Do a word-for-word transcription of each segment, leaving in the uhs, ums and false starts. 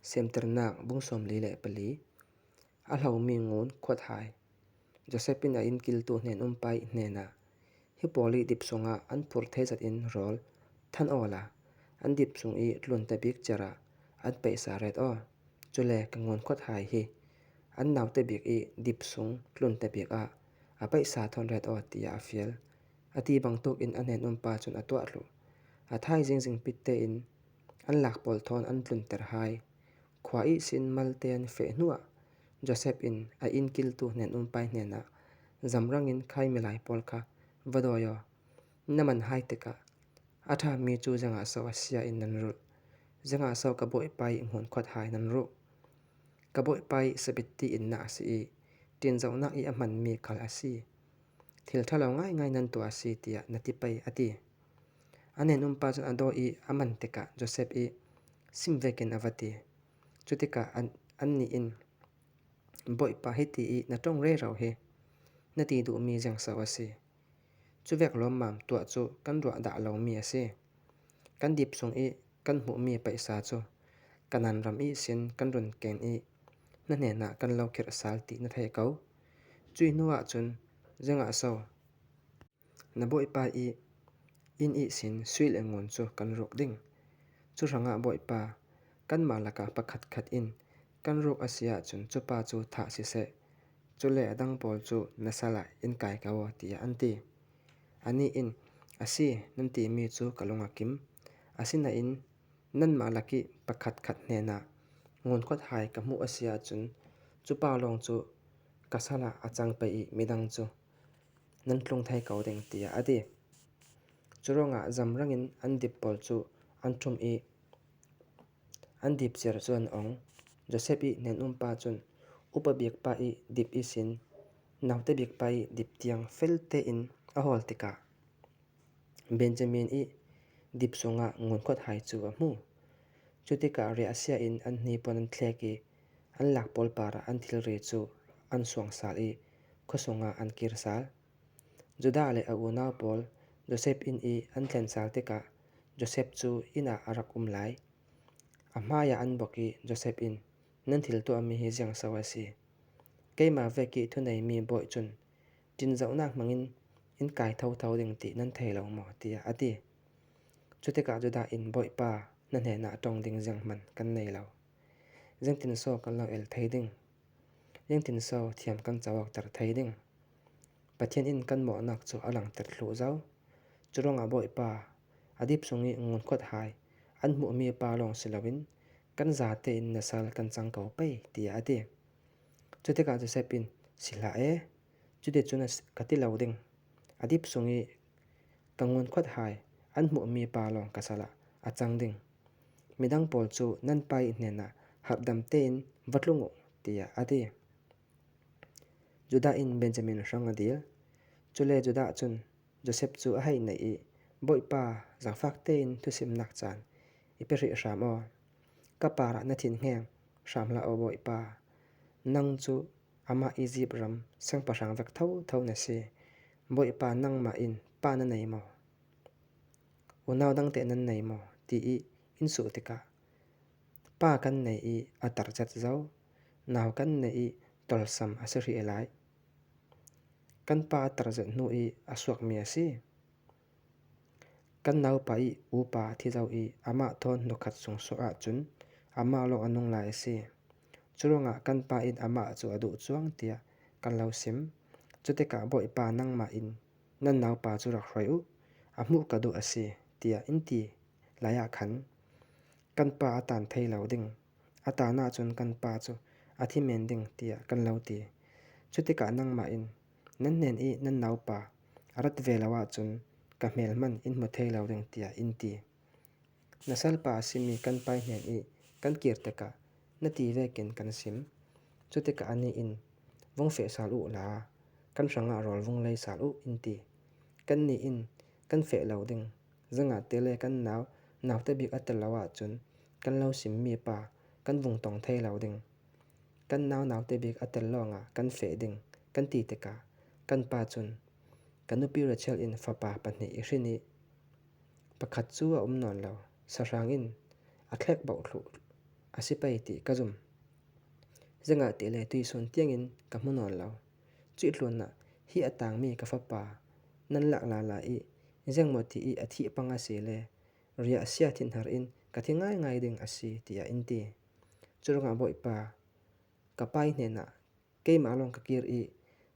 Semtirnak bung sawmli le pali. A hlomi ngun khuathai. Joseph in a inkiltu hnen umpai hnenah, "Hi pawl i dip sungah an phur thei zat in rawl than awla, an dip sung i tlun tabik cerah an paisa ret aw. Cule ka ngun khuathai hi an nau tabik i dip sung tlun tabik ah a paisa thawn ret aw," tiah a fial. A ti bangtuk in a hnen umpa cun a tuah thluh. A thai zingzing pitte in an lak pawl thawn an tlunter hai. Khua ihsin malte an feh hnuah Joseph in a inkiltu hnen umpai hnenah, "Zamrangin khai milai pawl kha va dawi aw. Na man hai tikah a ṭhami cu ziangah so a sia in nan ruh? Ziangah so ka bawipa i ngun khuathai nan ruh? Ka bawipa i sabitti innak a si i, ṭinzohnak i a hmanmi khal a si. Thil ṭha lo ngaingai nan tuah a si," tiah na ti pei, a ti. A hnen umpa cun a dawi i a man tikah Joseph i sim vekin a va ti. Cutikah an, annih in, "Bawipa, hiti i na ṭong rero hi na ti duhmi ziangso a si? Cuvek lawmmam tuah cu kan ruah dah lomi a si. Kan dip sung i kan hmuhmi paisa cu Kanaan ram ihsin kan run ken i na hnenah kan lo khirh sal ti na thei ko. Cuih hnuah cun ziangah so na bawipa i inn ihsin sui le ngun cu kan ruk ding? Cu hrangah bawipa, kanmah lakah pakhatkhat in kan ruk a si ahcun cupa cu thah siseh, cule a dang pawl cu na sal ah in kai ko aw," tiah an ti. Anih in, "A si, nan timi cu ka lung a kim. Asinain nanmah lak i pakhatkhat hnenah ngun khuathai ka hmuh a si ahcun cupa lawng cu ka sal ah a cang pei i midang cu nan tlung thei ko ding," tiah a ti. Curuangah zamrangin an dip pawl cu an ṭhum i an dip ciar cu an ong. Joseph i hnen umpa cun upa bikpa i dip ihsin naute bikpa i dip tiang fel tein a hawl tikah Benjamin i dip sungah ngun khuathai cu a hmu. Cutikah riahsia in an hnipuan an thlek i an lak pawl parah an thilri cu an suangsal i khuasungah an kir sal. Judah le a unau pawl Joseph inn i an tlen sal tikah Joseph cu inn ah a rak um lai. A hmaiah an bok i Joseph in, "Nan thil tuahmi hi ziangso a si? Keimah vek i thuneimi bawi cun ṭinzohnak hmangin in kai thotho ding ti nan thei lo maw?" tiah a ti. Cutikah Judah in, "Bawipa, na hnenah ṭong ding zianghman kan nei lo. Ziangtinso kan lo el thei ding? Ziangtinso thiam kan co awkter thei ding? Pathian in kan mawhnak cu a langter thluh zo. Curuangah Bawipa, a dip sung i ngun khuathai an hmuhmi pa lawng si loin kan zate in na sal kan cang ko pei," tiah a ti. Cutikah Joseph in, "Si hlah e, cuticun a si, ka ti lo ding. A dip sung i ka ngun khuathai an hmuhmi pa lawng ka sal ah a cang ding. Midang pawl cu nan pa i hnenah harhdam tein va tlung uh," tiah a ti. Judah in Benjamin hrang a dil. Cule Judah cun Joseph cu a hei naih i, "Bawipa, zaangfak tein thusimnak caan i pe hrih hram aw. Ka parah na thinheng hram hlah aw, Bawipa. Nang cu amah Izipt ram siangpahrang vek thotho na si. Bawipa, nangmah in pa na nei maw? Unau dangte nan nei maw?" ti i in suh tikah, "Pa kan nei i a tar zet zo, nau kan nei i tolsam a si hrih lai. Kan pa a tar zet hnu i a suakmi a si. Kan naupa i upa a thi zo i amah thawn hnukhat sung suak ahcun amah lawng a nung lai a si. Curuangah kan pa in amah cu a duh cuang tiah kan lo sim. Cutikah Bawipa, nangmah in nan naupa cu rak hruai uh, a hmuh ka duh a si," tiah in ti lai ah khan, "Kan pa a tan thei lo ding, a tan ahcun kan pa cu a thi men ding," tiah kan lo ti. Cutikah nangmah in, "Nan hnen i nan naupa a rat ve lo ahcun ka hmel hmanh in hmu thei lo ding," tiah in ti. "Na salpa a simi kan pa i hnen i kan kir tikah na ti vekin kan sim. Cutikah anih in, 'Vung feh sal uhla, kan hrangah rawl vung lei sal uh,' in ti. Kannih in, 'Kan feh lo ding, ziangahtile kan nau naute bik a tel lo ahcun kan lo simmi pa kan vung tong thei lo ding. Kan nau naute bik a tel lawngah kan feh ding,' kan ti tikah kan pa cun, 'Ka nupi Rachel in fapa pahnih i hrin i pakhat cu a um nawn lo. Sahrang in a thlek bauh thluh a si pei ti ka zum. Zeng a ti le tuisun tiangin ka hmu nawn lo. Chuih tlun ah, hi a tang mi ka fapa, nan lak lala i, zeng maw ti i a thih pang a si le, riahsia thinhar in ka thi ngaingai ding a si, ti a in ti. Churuangah Bawipa, ka pai hnenah, keimah long ka kir i,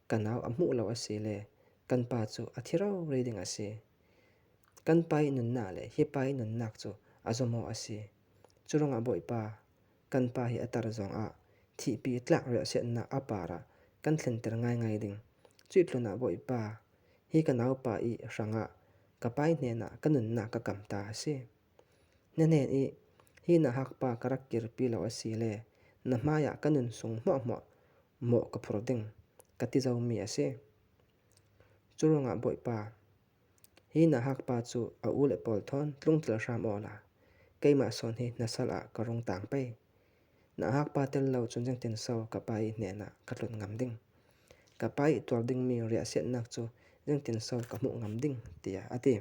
ka nau a hmuh lo a si le, kan pa chu a thi rori ding a si. Kan pai nunna le hi pai nunnak chu a zomaw a si. Churuangah Bawipa, kan pa hi a tar zong ah, thihpi tlak riahsiatna a parah kan thlenter ngaingai ding. Chuih tlunah Bawipa, hi ka naupa i hrangah ka pai hnenah ka nunna ka kamta a si. Na hnen i, hi na hakpa ka rak kirpi lo a si le, na hmaiah ka nun sung hmuahhmuah mawh ka phur ding, ka ti zo mi a si. Churuangah Bawipa, hi na hakpa chu a u le pawl thawn tlungthil hram awla, keimah sawn hi na sal ah ka rung tang pei. Na hakpa tel lo chun zengtin so ka pai hnenah ka tlun ngam ding. Ka pai tual ding mi riahsiatnak chu zengtin so ka hmuh ngam ding, tia a ti.